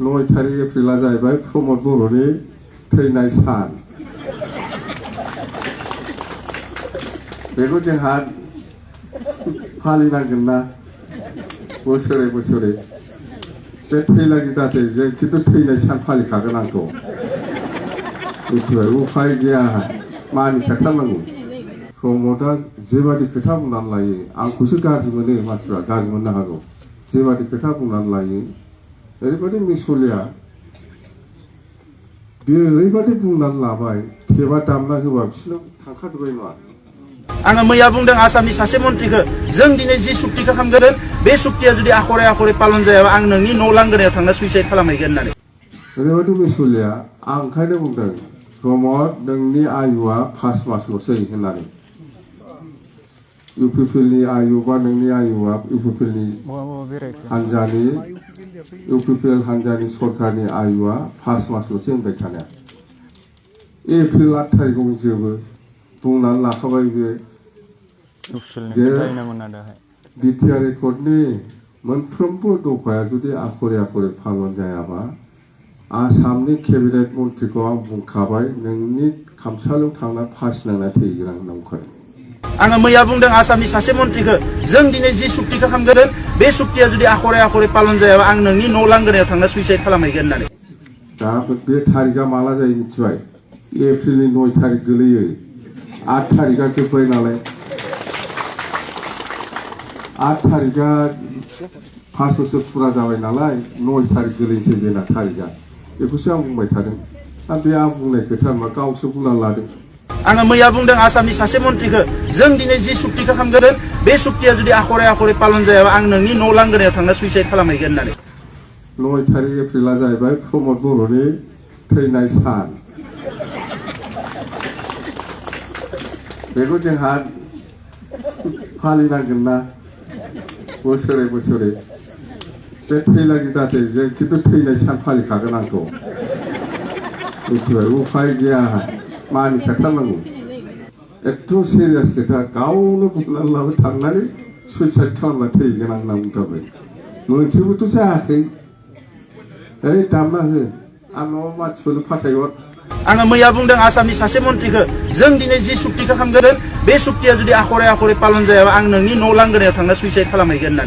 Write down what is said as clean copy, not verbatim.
9 थारिख एप्रिला जाहैबाय रमद बर'नि थैनाय सान। बेखौ जोंहा फालिनांगोन ना बोसोरे बोसोरे। बे थैलागि जाहाथे जों खिन्थु थैनाय सान फालिखागोन आंथ'। मिथिबाय, उफाय गैया, मानिखाथारनांगौ। प्रमदआ जेबादि खोथा बुंनानै लायो, आंखौसो गाज्रि मोनो मानसिफ्रा, गाज्रि मोननो हागौ। जेबादि खोथा बुंनानै लायो ओरैबादि मिसलिया, बियो ओरैबादि बुंनानै लाबाय, टेपआ दामना होबा बिसोरनाव थांखाजोबबाय नङा। आङो मैया बुंदों आसामनि सासे मन्थ्रिखौ, जों दिनै जि सुक्तिखौ खालामगोन बे सुक्तिया जुदि आखरे आखरे पालन जायाबा आं नोंनि न' लांगोनायाव थांना सुइसाइड खालामहैगोन होननानै। ओरैबादि मिसलिया, आं ओंखायनो बुंदों प्रमद नोंनि आयुआ 5 मासल'सै होननानै। इउपिपिएलनि आयु बा नोंनि आयुआ इउपिपिएलनि हान्जानि इउपिपिएल हान्जानि सरकारनि आयुआ 5 मासल'सै होनबाय थानाया। एप्रिल 8 थारिखआव जोबो बुंनानै लाखाबाय बे जे बिटिआर रेकर्डनि मोनफ्रोमबो दफाया जुदि आखरे आखरे पालन जायाबा आसामनि केबिनेट मन्थ्रिखौ आं बुंखाबाय, नोंनि खामसालियाव थांना फासि नांना थैगोन आं नंखाय। आङो मैया बुंदों आसामनि सासे मन्थ्रिखौ, जों दिनै जि सुक्तिखौ खालामगोन बे सुक्तिया जुदि आखरे आखरे पालन जायाबा आं नोंनि न' लांगोनायाव थांना सुइसाइड खालामहैगोन होननानै। दा बे थारिखआ माला जायो मिथिबाय? एप्रिलनि 9 थारिख गोलैयो। 8 थारिखआ जोब्बाय नालाय। 8 थारिखआ 5 बोसोर फुरा जाबाय नालाय, 9 थारिख गोलैसै बेना थारिखआ। बेखौसो आं बुंबाय थादों। दा बे आं बुंनाय खोथा नङा, गावसो बुंनानै लादों। आङो मैया बुंदों आसामनि सासे मन्थ्रिखौ, जों दिनै जि सुक्तिखौ खालामगोन बे सुक्तिया जुदि आखरे आखरे पालन जायाबा आं नोंनि न' लांगोनायाव थांना सुइसाइड खालामहैगोन होननानै। 9 थारिख एप्रिला जाहैबाय रमद बर'नि थैनाय सान। बेखौ जोंहा फालिनांगोन ना बोसोरे बोसोरे। बे थैलागि जाहाथे जों खिन्थु थैनाय सान फालिखागोन आंथ'। मिथिबाय, उफाय गैया, मानिखाथारनांगौ। एथ' सिरियास खोथा, गावनो बुंनानै लाबाय थांनानै सुइसाइड खालामना थैगोन आं होनना बुंथारबाय। मोनसेबोथ' जायाखै। ओइ दामना हो, आं न'आव मानसिफोरनो फाथायहर। आङो मैया बुंदों आसामनि सासे मन्थ्रिखौ, जों दिनै जि सुक्तिखौ खालामगोन बे सुक्तिया जुदि आखरे आखरे पालन जायाबा आं नोंनि न' लांगोनायाव थांना सुइसाइड खालामहैगोन होननानै।